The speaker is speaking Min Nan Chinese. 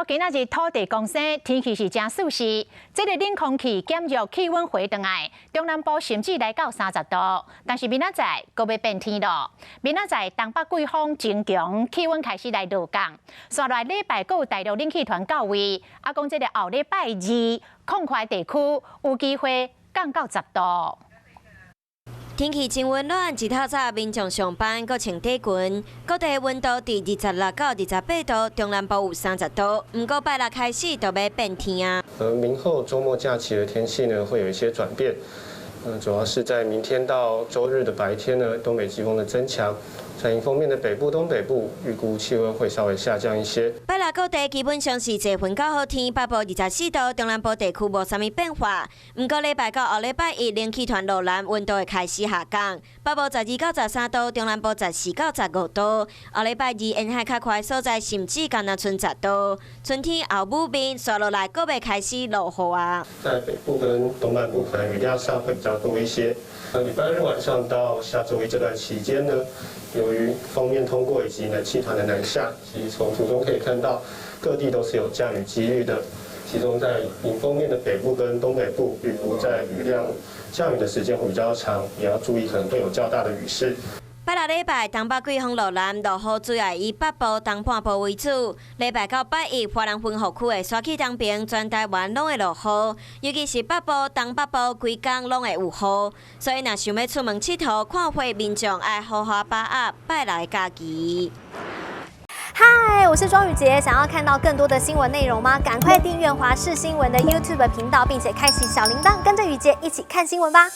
今仔日土地公生，天氣是誠舒適。這个冷空氣減弱，氣溫回轉來，中南部甚至來到30度。但是明仔載閣欲變天囉。明仔載東北季風增強，氣溫開始來落降。紲來禮拜閣有大陸冷氣團到位，啊講這个後禮拜二，擴寬地區有機會降到10度。天氣真溫暖，一透早民眾上班閣穿短裙，各地溫度佇26到28度，中南部有30度。毋過拜六開始就欲變天啊。而明後週末假期的天氣呢，會有一些轉變。主要是在明天到週日的白天呢，東北季風的增強，在迎風面的北部、東北部，預估氣溫會稍微下降一些。拜六各地基本上是濟雲到好天，北部24度，中南部地區無啥物變化。毋過禮拜到後禮拜一，冷氣團落南，溫度會開始下降，北部12到13度，中南部14到15度。後禮拜二沿海較寬所在，甚至干焦賰10度。春天後母面，紲落來閣欲開始落雨啊。在北部跟東半部可能雨量上會比較多一些。禮拜日晚上到下週一這段期間呢，由於鋒面通過以及冷氣團的南下，其實從圖中可以看到，各地都是有降雨幾率的。其中在迎風面的北部跟東北部，預估在雨量降雨的時間會比較長，也要注意可能會有較大的雨勢。拜六禮拜東北季風落南，落雨主要以北部、東半部為主。禮拜到拜一，華南分雨區會徙去東邊，全台灣攏會落雨，尤其是北部、東北部，規工攏會有雨。所以，若想欲出門𨑨迌、看花，民眾愛好好把握拜六的假期。嗨，我是莊宇傑，想要看到更多的新聞內容嗎？趕快訂閱華視新聞的 YouTube 頻道，並且開啟小鈴鐺，跟着宇傑一起看新聞吧。